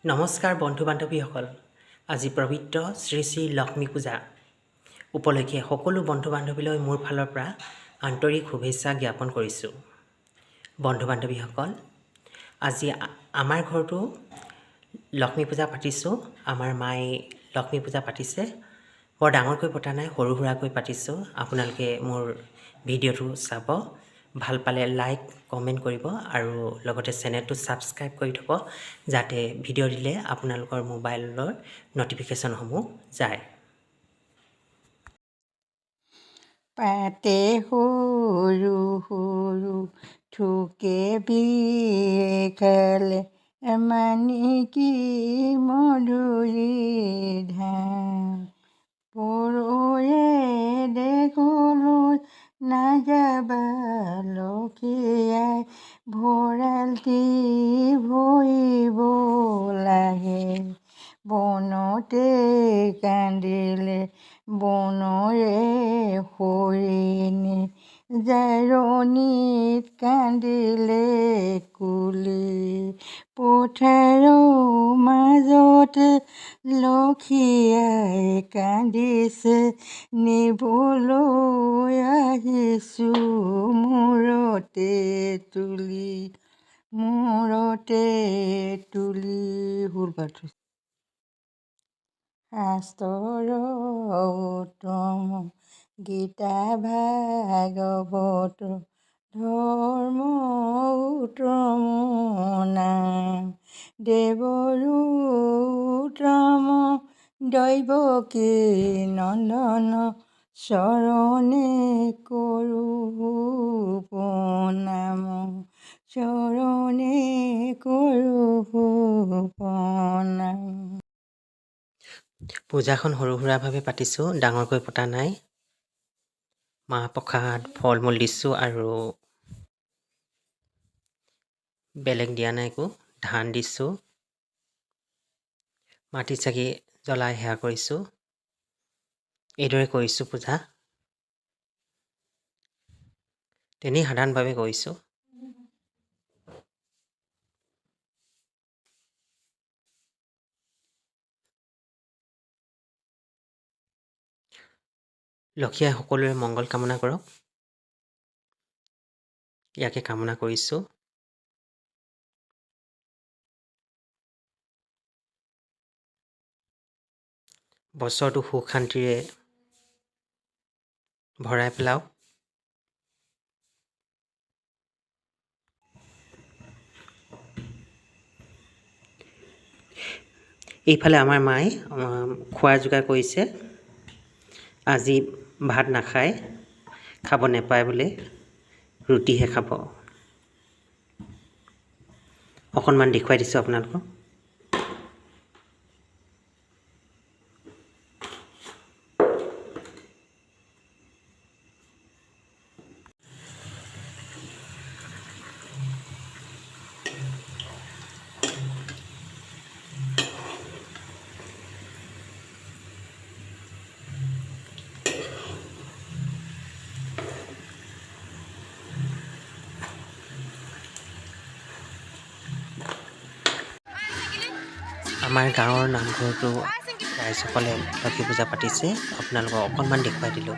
নমস্কাৰ বন্ধু বান্ধৱীসকল, আজি পবিত্ৰ শ্ৰী শ্ৰী লক্ষ্মী পূজা উপলক্ষে সকলো বন্ধু বান্ধৱীলৈ মোৰ ফালৰ পৰা আন্তৰিক শুভেচ্ছা জ্ঞাপন কৰিছোঁ। বন্ধু বান্ধৱীসকল, আজি আমাৰ ঘৰতো লক্ষ্মী পূজা পাতিছোঁ। আমাৰ মায়ে লক্ষ্মী পূজা পাতিছে। বৰ ডাঙৰকৈ পতা নাই, সৰু সুৰাকৈ পাতিছোঁ। আপোনালোকে মোৰ ভিডিঅ'টো চাব, ভাল পালে লাইক কমেণ্ট কৰিব আৰু লগতে চেনেলটো ছাবস্ক্ৰাইব কৰি থ'ব, যাতে ভিডিঅ' দিলে আপোনালোকৰ মোবাইলৰ ন'টিফিকেশ্যনসমূহ যায়। পাতে সৰু সৰু থোকে বিয়ে খালে মানিকী মধুৰি ধান। পৰৰে দেশলৈ নাযাবা লক্ষী আই, ভঁৰালটি ভৰিব লাগে। বনতে কান্দিলে বনৰে হৰিণী, জাৰনীত কান্দিলে কুলি। পথাৰৰ মাজতে লক্ষী আই কান্দিছে, নিবলৈ আহিছোঁ মূৰতে তুলি, মূৰতে তুলি। হুল পাতো। শাস্ত্ৰৰ উত্তম গীতা ভাগৱত, ধৰ্ম উত্তম নাম। দেৱৰো উত্তম দৈৱকী নন্দন, চৰণে কৰোঁ প্ৰণাম, চৰণে কৰোঁ প্ৰণাম। পূজাখন সৰু সুৰাভাৱে পাতিছোঁ, ডাঙৰকৈ পতা নাই। মাহ প্ৰসাদ, ফল মূল দিছোঁ আৰু বেলেগ দিয়া নাই একো। ধান দিছোঁ, মাটি চাকি জ্বলাই সেৱা কৰিছোঁ। এইদৰে কৰিছোঁ পূজা, তেনেই সাধাৰণভাৱে কৰিছোঁ। লক্ষীয়ে সকলোৰে মংগল কামনা কৰক, ইয়াকে কামনা কৰিছোঁ। বছৰটো সুখ শান্তিৰে ভৰাই পেলাওক। এইফালে আমাৰ মায়ে খোৱাৰ যোগাৰ কৰিছে। আজি ভাত নাখায়, খাব নাপায় বোলে, ৰুটিহে খাব। অকণমান দেখুৱাই দিছোঁ আপোনালোকক। আমাৰ গাঁৱৰ নামঘৰটো ৰাইজসকলে লক্ষী পূজা পাতিছে, আপোনালোকক অকণমান দেখুৱাই দিলোঁ।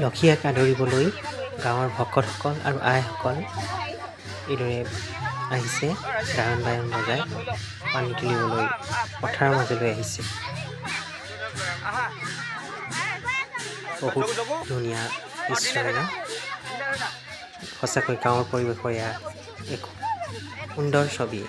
লক্ষীয়াক আদৰিবলৈ গাঁৱৰ ভকতসকল আৰু আইসকল এইদৰে আহিছে, গায়ন বায়ন বজাই পানী তুলিবলৈ পথাৰৰ মাজলৈ আহিছে। বহুত ধুনীয়া দৃশ্য, সঁচাকৈ গাঁৱৰ পৰিৱেশৰ এয়া এক সুন্দৰ ছবি।